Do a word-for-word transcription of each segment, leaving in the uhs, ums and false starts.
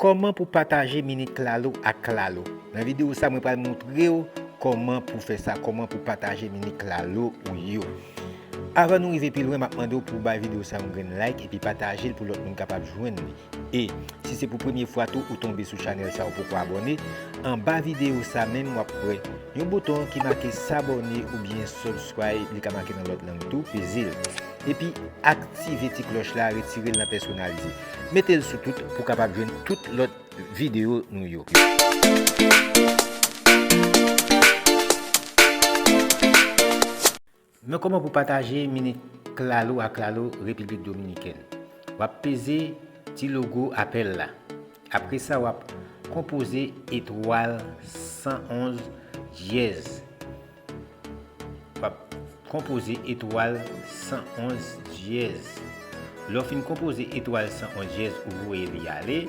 Kòman pou pataje minit Claro ak Claro? Nan videyo sa, mwen pral montre w kòman pou fè sa, kòman pou pataje minit Claro ou yo. Avan nou rive pi lwen, m ap mande w pou w bay videyo sa yon grenn like epi pataje l pou lòt moun kapab jwenn li. E si se pou premye fwa tou ou tonbe sou chanèl sa, ou poko abòne, anba videyo sa menm w ap wè yon bouton ki make s'abonner oubyen subscribe, li ka make nan lòt lang tou, peze l. Epi aktive ti klòch la, retire l nan pèsonalize. Mete l sou tout pou w kapab jwenn tout lòt videyo nou yo. Men kòman pou pataje minit Claro ak Claro Repiblik Dominikèn. W ap peze ti logo apèl la. Apre sa, w ap konpoze etwal san onz dyèz. W ap konpoze etwal san onz dyèz. Lè w fin konpoze etwal san onz dyèz, ou voye li ale.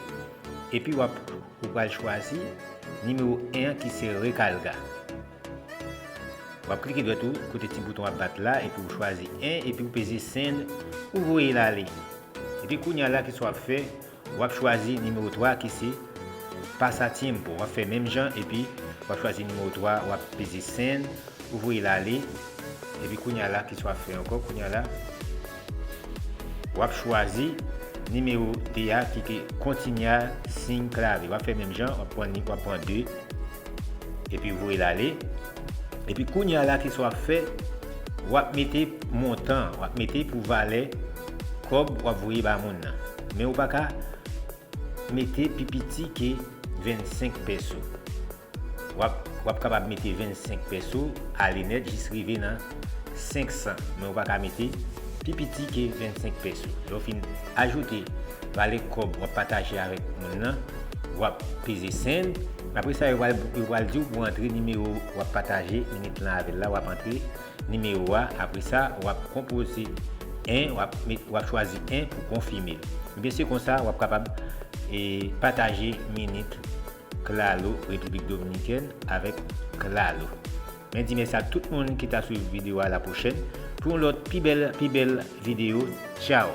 Epi w ap, ou pral chwazi nimewo en an ki se rekalga. W ap klike dwèt ou kote ti bouton ap bat la, epi w chwazi en, epi w peze send, ou voye l ale. Epi kounye a la, kisa w ap fè? W ap chwazi nimewo twa ki se pasa tiempo. W ap fè menm jan, epi w ap chwazi nimewo twa, w ap peze send, ou voye l ale. Epi kounye a la, kisa w ap fè ankò? Kounye a la, w ap chwazi nimewo de a ki ke continuar sin clave. W ap fè menm jan, w ap pran ni, w ap pran de, epi voye l ale. Epi kounye a la, kisa w ap fè? W ap mete montan, w ap mete pou valè kòb w ap voye ba moun nan. Men ou pa ka mete pi piti ke vennsenk pèso. W ap, w ap kapab mete vennsenk pèso, ale nèt jis rive nan senk san, men ou pa ka mete pi piti ke vennsenk pèso. Lè w fin ajoute valè kòb w ap pataje avèk moun nan, w ap peze send. Apre sa, yo pral, yo pral di w pou antre nimewo w ap pataje minit lan avè l la, w ap antre nimewo a. Apre sa, w ap konpoze en, w ap met, w ap chwazi en pou konfime l. Ebyen, se konsa w ap kapab, e, pataje minit Claro Repiblik Dominikèn avèk Claro. Men di mèsi a tout moun ki ta swiv videyo a. La pwochèn pou yon lòt pi bèl, pi bèl videyo. Tchao!